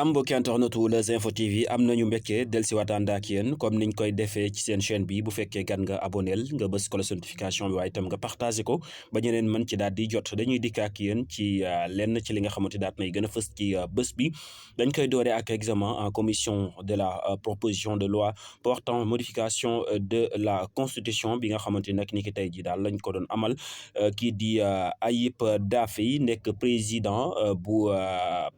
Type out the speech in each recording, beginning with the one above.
jàmm mbokki internetu Les Infos TV am nañu mbégte dellusiwaat ànd ak yéen comme niñ koy defee ci seen chaîne bi bu fekkee gan nga aboneel nga bës cloche notification bi waaye itam nga partagé ko ba ñeneen mën ci daal di jot dañuy dikk ak yéen ci lenn ci li nga xamante daat nay gën a fës ci bés bi dañ koy dooree ak examen en commission de la proposition de loi portant modification de la constitution bi nga xamante nag ni ki tey ji daal lañ ko doon amal kii di Ayib Daffé nekk président bu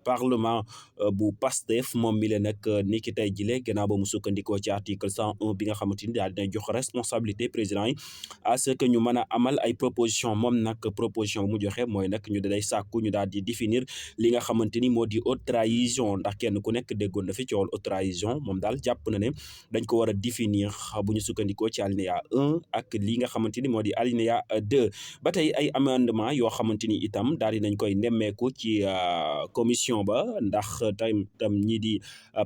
parlement bu Pastef moom mi leen nag ni ki tey jile gannaaw ba mu sukkandikoo ci article 101 bi nga xamante ni daal dina jox responsabilité président yi à ce que ñu mën a amal ay proposition moom nag proposition bu mu joxe mooy nag ñu day sàkku ñu daal di définir li nga xamante ni moo di haute trahison ndax kenn ku nekk déggoon na fi ci wàllu haute trahison moom daal jàpp na ne dañ ko war a définir bu ñu sukkandikoo ci alinéa 1 ak li nga xamante ni moo di alinéa 2 ba tey ay amendement yoo xamante ni itam daal di nañ koy nemmeeku ci commission ba ndax tam ñii di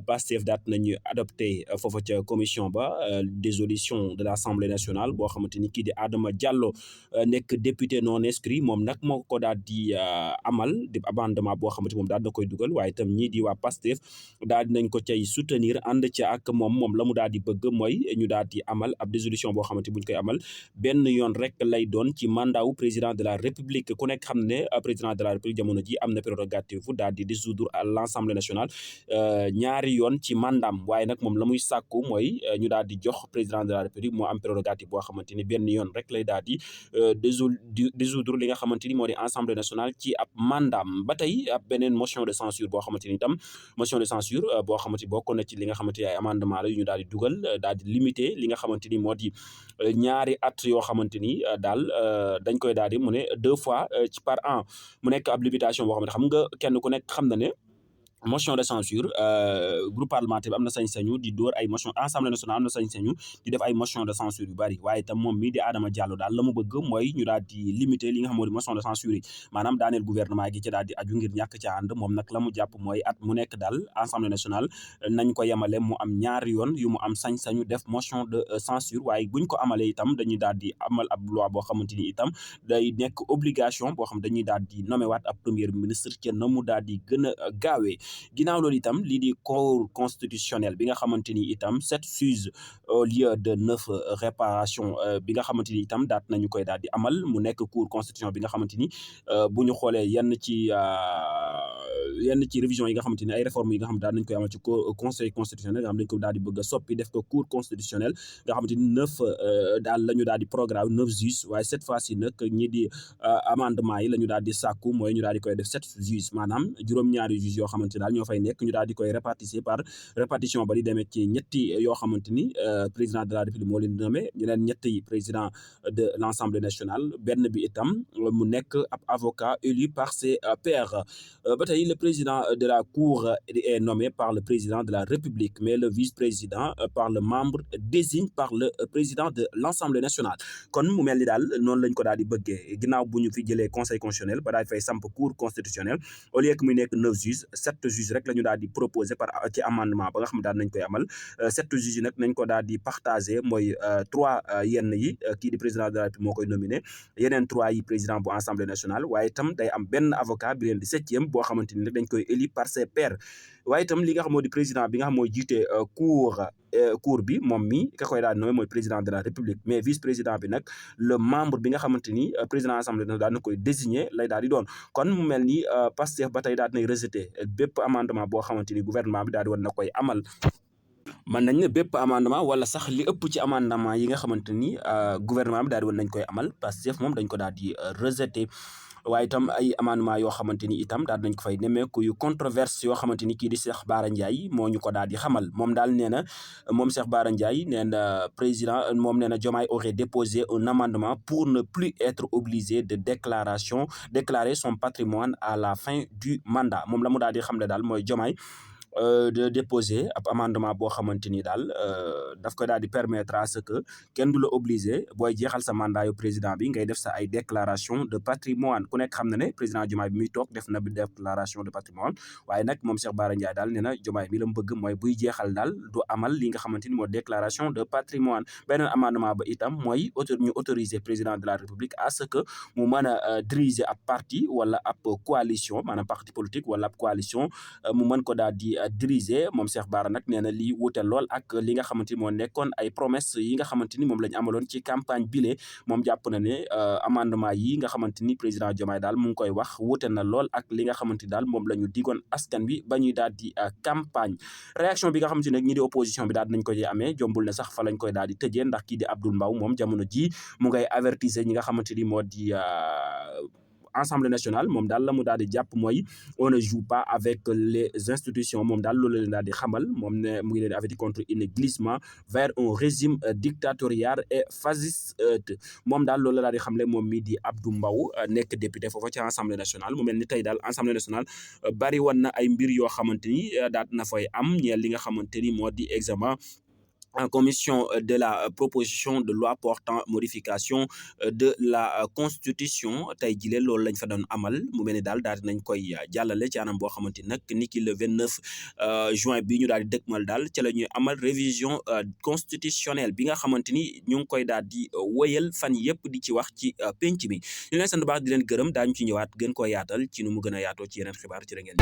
Pastef daat nañu adopté foofa ca commission ba dissolution de l'Assemblée nationale boo xamante ni kii di Adama Diallo nekk député non inscrit moom nag moo ko daal di amal di amendement boo xamante moom daal da koy dugal waaye itam ñii di waa Pastef daal di nañ ko cay soutenir ànd ca ak moom la mu daal di bëgg mooy ñu daal di amal ab dissolution boo xamante buñ koy amal benn yoon rek lay doon ci mandat wu président de la République ku nekk xam ne président de la République jamono ji am na prérogative daal di dissoudre à l'Assemblée nationale ñaari yoon ci mandam waaye nag moom la muy sàkku mooy ñu daal di jox président de la République moo am prérogative boo xamante ni benn yoon rek lay daal di dissoudre li nga xamante ni moo di Assemblée nationale ci ab mandam ba tey ab beneen motion de censure boo xamante ni itam motion de censure boo xamante ni bokk na ci li nga xamante ni ay amendement la yu ñu daal di dugal daal di limiter li nga xamante ni moo di ñaari at yoo xamante ni daal dañ koy daal di mu ne 2 fois ci par an mu nekk ab limitation boo xamante xam nga kenn ku nekk xam na ne motion de censure groupe parlementaire bi am na sañ-sañu di dóor ay motion Assemblée nationale am na sañ-sañu di def ay motion de censure yu bari waaye itam moom mii di Adama Diallo daal la mu bëgg mooy ñu daal di limiter li nga xam moo di motion de censure yi maanaam daaneel gouvernement gi ci daal di aju ngir ñàkk ca ànd moom nag la mu jàpp mooy at mu nekk daal Assemblée nationale nañ ko yemale mu am ñaari yoon yu mu am sañ-sañu def motion de censure waaye buñ ko amalee itam dañuy daal di amal ab loi boo xamante ni itam day nekk obligation boo xam dañuy daal di nommer waat ab premier ministre ca na mu daal di gën a gaawee ginnaaw loolu itam lii di cour constitutionnel bi nga xamante ni itam 7 juges au lieu de 9 réparation bi nga xamante ni itam daat nañu koy daal di amal mu nekk cour constitution bi nga xamante ni bu ñu xoolee yenn ci révision yi nga xamante ni ay réformes yi nga xam daal nañ koy amal ci conseil constitutionnel nga xam dañ ko daal di bëgg a soppi def ko cour constitutionnel nga xamante ni 9 daal la ñu daal di programme 9 juges waaye cette fois-ci nag ñi di amendement yi la ñu daal di sàkku mooy ñu daal di koy def 7 juges maanaam juróom-ñaari juges yoo xamante ni daal ñoo fay nekk ñu daal di koy répartir par répartition ba di demee ci ñetti yoo xamante ni président de la République moo leen di nommé ñeneen ñetti président de l'Assemblée nationale benn bi itam mu nekk ab avocat élu par ses pairs ba tey le président de la Cour est nommé par le président de la République mais le vice-président par le membre désigné par le président de l'Assemblée nationale kon mu mel ni daal noonu lañ ko daal di bëggee ginnaaw bu ñu fi jëlee conseil constitutionnel ba daal di fay samp cour constitutionnelle au lieu que muy nekk 9 juges 7 juges rek la ñu daal di proposé ci amendement ba nga xam daal nañ koy amal 7 juges yi nag nañ ko daal di partagé mooy 3 yenn yi kii di président de la République moo koy nominé yeneen 3 yi président bu Assemblée nationale waaye itam day am benn avocat bi leen di 7e boo xamante ni dañ koy élu par ses pairs waaye itam li nga xam moo di président bi nga xam mooy jiite cour bi moom mi ka koy daal di nommé mooy président de la République mais vice-président bi nag le membre bi nga xamante ni président Assemblée nationale daal na koy désigné lay daal di doon kon mu mel ni Pastef ba tey daal nay rejeté bépp amendement boo xamante ni gouvernement bi daal di woon na koy amal mën nañ ne bépp amendement wala sax li ëpp ci amendement yi nga xamante ni gouvernement bi daal di woon nañ koy amal Pastef moom dañ ko daal di rejeté waaye itam ay amendement yoo xamante ni itam daal nañ ko fay nemmeeku yu controverse yoo xamante ni kii di Cheikh Bara Ndiaye moo ñu ko daal di xamal moom daal nee na moom Cheikh Bara Ndiaye nee na président moom nee na Diomaye aurait déposé un amendement pour ne plus être obligé de déclarer son patrimoine à la fin du mandat moom la mu daal di xam ne daal mooy Diomaye de déposer ab amendement boo xamante ni daal daf ko daal di permettre à ce que kenn du la obligé booy jeexal sa mandat yu président bi ngay def sa ay déclaration de patrimoine ku nekk xam na ne président Diomaye bi muy toog def na bi déclaration de patrimoine waaye nag moom Cheikh Bara Ndiaye daal nee na Diomaye mi la mu bëgg mooy buy jeexal daal du amal li nga xamante ni moo déclaration de patrimoine beneen amendement ba itam mooy ñu autoriser président de la République à ce que mu mën a diriger ab parti wala ab coalition maanaam parti politique wala ab coalition mu mën ko daal di diriger moom Cheikh Bara nag nee na lii wuute lool ak li nga xamante ni moo nekkoon ay promesse yi nga xamante ni moom lañ amaloon ci campagne bile moom jàpp na ne amendement yi nga xamante ni président Diomaye daal mu ngi koy wax wuute na lool ak li nga xamante ni daal moom la ñu digoon askan bi ba ñuy daal di campagne réaction bi nga xamante ne ñi di opposition bi daal dinañ ko ci amee jombul ne sax fa lañ koy daal di tëjee ndax kii di Abdoul Mbaw moom jamono ji mu ngay avertiser ñi nga xamante ni moo di Assemblée nationale moom daal la mu daal di jàpp mooy on ne joue pas avec les institutions moom daal loolu leen daal di xamal moom ne mu ngi leen di avertir contre un glissement vers un régime dictatorial et fasciste moom daal loolu la daal di xamle moom mii di Abdou Mbow nekk député foofa ci Assemblée nationale mu mel ni tey daal Assemblée nationale bari woon na ay mbir yoo xamante ni daal na fay am ñeel li nga xamante ni moo di examen en commission de la proposition de loi portant modification de la constitution tey jile loolu lañ fa doon amal mu mel ni daal nañ koy jàllale ci anam boo xamante nag niki le 29 juin bi ñu daal di dëkkmal daal ci la ñuy amal révision constitutionnelle bi nga xamante ni ñu ngi koy daal di wëyal fan yëpp di ci wax ci penc mi ñu leen sant baax di leen gërëm daañu ci ñëwaat gën koo yaatal ci nu mu gën a yaatoo ci yeneen xibaar ci la ngeen